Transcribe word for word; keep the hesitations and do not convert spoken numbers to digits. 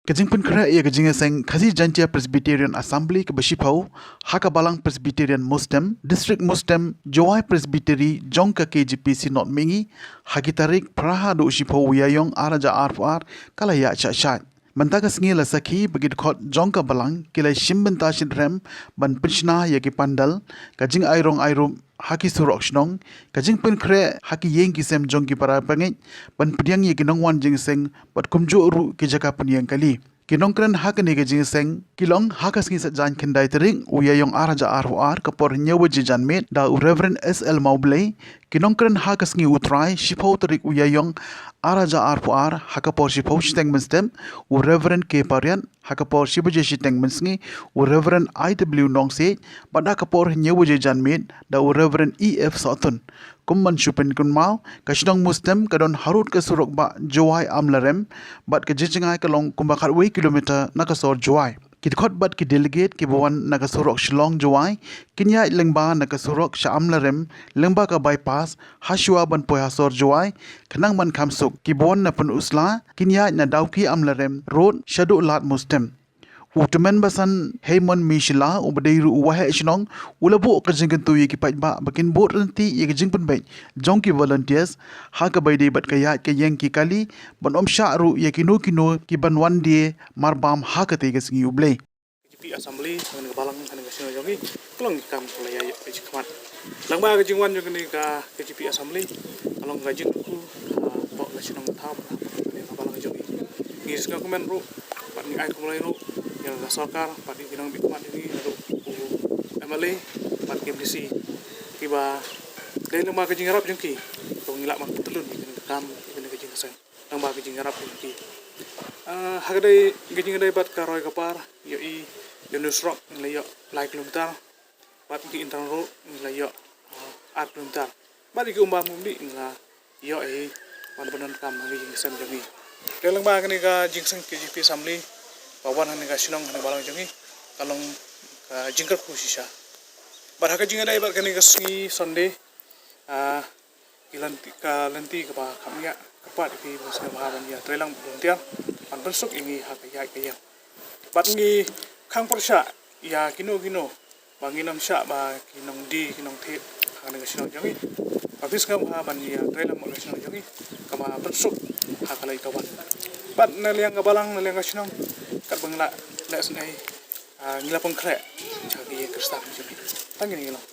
Ka jingpynkhreh ïa ka jingïaseng Khasi Jaintia Presbyterian Assembly kaba shiphew ha ka Balang Presbyterian Muslim, District Muslim, Jowai Presbytery jong ka K J P Synod Mihngi ha ki tarik phra haduh shiphew u Ïaïong ar hajar arphew ar ka la ïaid shah shah. Mynta ka sngi la sakhi ba ki dkhot jong ka Balang ki la shim bynta shitrhem ban pynshna ïa ki pandal, ka jingai rong ai rup ha ki surok shnong, ka jingpynkhreh ha ki ïing ki sem jong ki para bangeit ban pdiang ïa ki nongwan jingïaseng bad kumjuh ruh ki jaka pynïeng kali. Ki nongkren ha kane ka jingïaseng ki long ha ka sngi Saitjaiñ khyndai tarik u Ïaïong ar hajar arphew ar ka por hynñiew baje janmiet da u Reverend S L Mawblei. Ki nongkren ha ka sngi U Trai shiphew tarik u Ïaïong ar hajar arphew ar ha ka por shiphew shiteng mynstep u Reverend K Pariat, ha ka por shi baje shiteng mynsngi u Reverend I W Nongsiej, bad ha ka por hynñiew baje janmiet da u Reverend E F Sohtun. Kum ban shu pynkynmaw, ka shnong Mustem ka don harud ka surok bah Jowai Amlarem, bad ka jingjngai ka long kumba khatwei kilometer na ka sor Jowai. Ki dkhot bad ki delegate kiba wan na ka surok Shillong Jowai kin ïaid lyngba na ka surok sha Amlarem, lyngba ka bypass, ha shuwa ban poi ha sor Jowai, khnang ban kham suk. Kiba wan na Pynursla kin ïaid na Dawki Amlarem Road shaduh Lad Mustem. U tymmen basan Heimon Mishila uba dei ruh u waheh shnong u la buh ka jingkyntu ïa ki paidbah ba kin bud ryntih ïa ka jingpynbeit jong ki volunteers ha kaba ïadei bad ka ïaid ka ïeng ki kali, ban ym shah ruh ïa kino kino kiban wan die marbam ha katei ka sngi U Blei. K J P Assembly ha kane ka Balang ha kane ka shnong jong ngi ka long ki kam ka la ïa ïoh ka jingkhmat. Lyngba ka jingwan jong kane ka K J P Assembly ka long ka jingkyrkhu hapoh ka shnong ka thaw bad hapoh kane ka Balang jong ngi. Ngi sngewkmen ruh bad ngi ai khublei ruh ïa ka sorkar bad ïa ki nongbit khmat jong ngi, ruh u M L A bad ki M D C kiba dei lyngba ka jingïarap jong ki to ngi lah ban pyntyllun ïa kane ka kam, ïa kane ka jingïaseng. Lyngba ka jingïarap jong ki. Ah, ha ka dei ka jingïadei bad ka roi ka par, ïohi, ïa une u surok ngi la ïoh lai kilometer, bad ki Intern Road ngi la ïoh, ah, ar kilometer. Bad ïa ki Umba Mumdi ngi la ïoh hi ban pyndonkam ha ka jingïaseng jong ngi. Te lyngba kane ka jingïaseng K J P Assembly ba wan ha kane ka shnong ha kane ka Balang jong ngi ka long ka jingkyrkhu shisha. Bad ha ka jingïadei bad kane ka sngi Sunday, ah, ki lynti, ka lynti kaba kham ngiah, ka pat ïa phi ba sngewbha ban ïa trei lang volunteer ban pynsuk ïa ngi ha ka ïaid ka ïeng. Bad ngi khang pyrshah ïa kino kino ba ngin ym shah ba ki nongdie ki nongthied ha kane ka shnong jong ngi. Ba phi sngewbha ban ïa trei lang bad ka shnong jong ngi kaba pynsuk ha ka leit ka wan. Bad na liang ka Balang, na liang ka shnong, katba ngi la leh sngewbha, ah, ngi la pynkhreh ha ka ïing Khristan jong ngi. Tang kine ki long.